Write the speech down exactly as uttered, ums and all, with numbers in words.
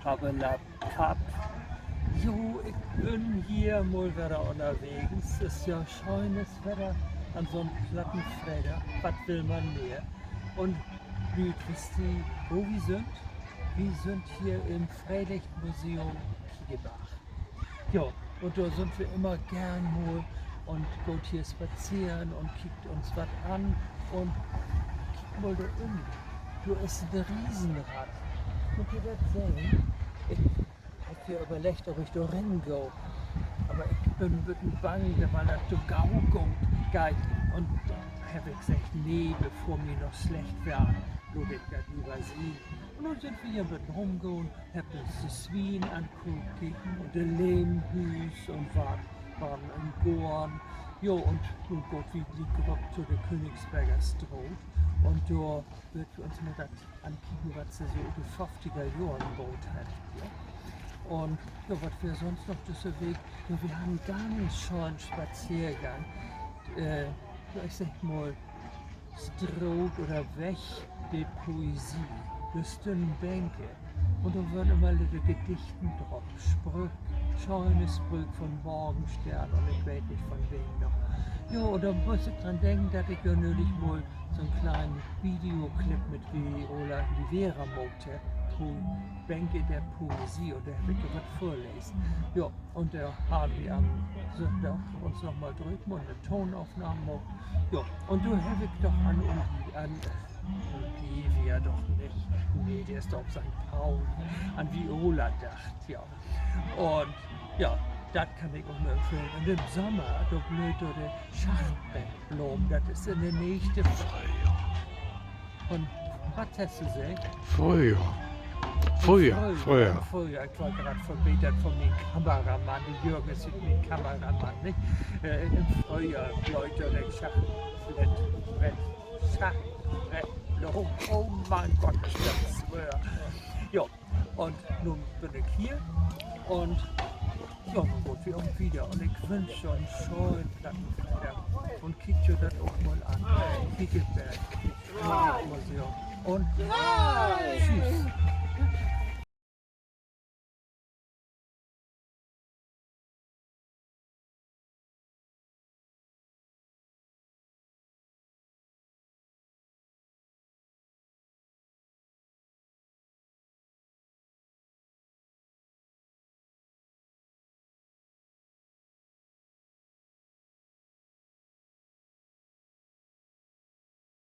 Pappelapapp. Jo, ik bün hier mal wedder ünnerwegens. Is ja schönes Wedder an so'n platten Freedag. Wat will man mehr? Un Lüüd, wisst ji, wo wi sünd? Wi sünd hier in't Freilichtmuseum Kiekebarg. Jo, un dor sünd wi ümmer geern mal un gaht hier spazeren un kiekt uns wat an. Un kiek mal dor üm. Dor is en Riesenrad. Mööt ji dat sehn? Ik heff hier överleggt, of ik dor rin gah. Aver ik bün en beten bang, wiel dat to gau geiht. Un do heff ik seggt, nee, bevör mi noch slecht warrt, laat ik dat lever sien. Un nu sünd wi hier en beten rümgahn, hebbt uns de Swien ankeken un de Lehmhüüs un wat, warrt en Goorn. Jo, un nu gaht wi glieks röver to de Königsberger Straat. Un dor wüllt wi uns mal dat ankieken, wat se so in de föfftiger Johren boot hebbt hier. Un, jo, wat weer sonst noch düsse Week? Jo, wi harrn en ganz schönen Spazeergang. Äh, jo, ik segg mal, Straat oder Weg der Poesie. Dor stünnen Bänke. Un dor wörrn ümmer lütte Gedichten drop. Sprüch, schöne Sprüch von Morgenstern un ik weet nich von wen noch. Jo, un dor müss ik dran denken, dat ik jo nülich mal so'n kleinen Videoclip mit Viola Rivera maakt heff, to Bänke der Poesie, un dor heff ik jo wat vörleest. Jo, un dor harrn wi an'n Sünndag uns noch mal dröpen un 'ne Tonaufnahm maakt. Jo, un do heff ik doch an, an, an Olivia doch nich, nee, de is doch op Sankt Pauli, an Viola dacht, ja. Un, ja, dat kann ik ok nur empfehlen. Un in'n Sommer, dor blöht dor de Schachbrettbloom, dat is in de Neegde Fröhjohr. Un wat hest du seggt? Fröhjohr. Fröhjohr, Fröhjohr. Fröhjohr. Ik weer graad verbetert von mien Kameramann. De Jürgen is mien Kameramann, nich? Äh, in'n Fröhjohr blöht dor de Schachbrett, Brett, Schachbrettbloom. Oh mien Gott, is dat swoor. Jo, un nu bün ik hier un, jo, nu gaht wi ok wieder. Un ik wünsch jo en schönen platten Freedag un kiekt jo dat ok mal an. Kiekebarg Museum. Un tschüss.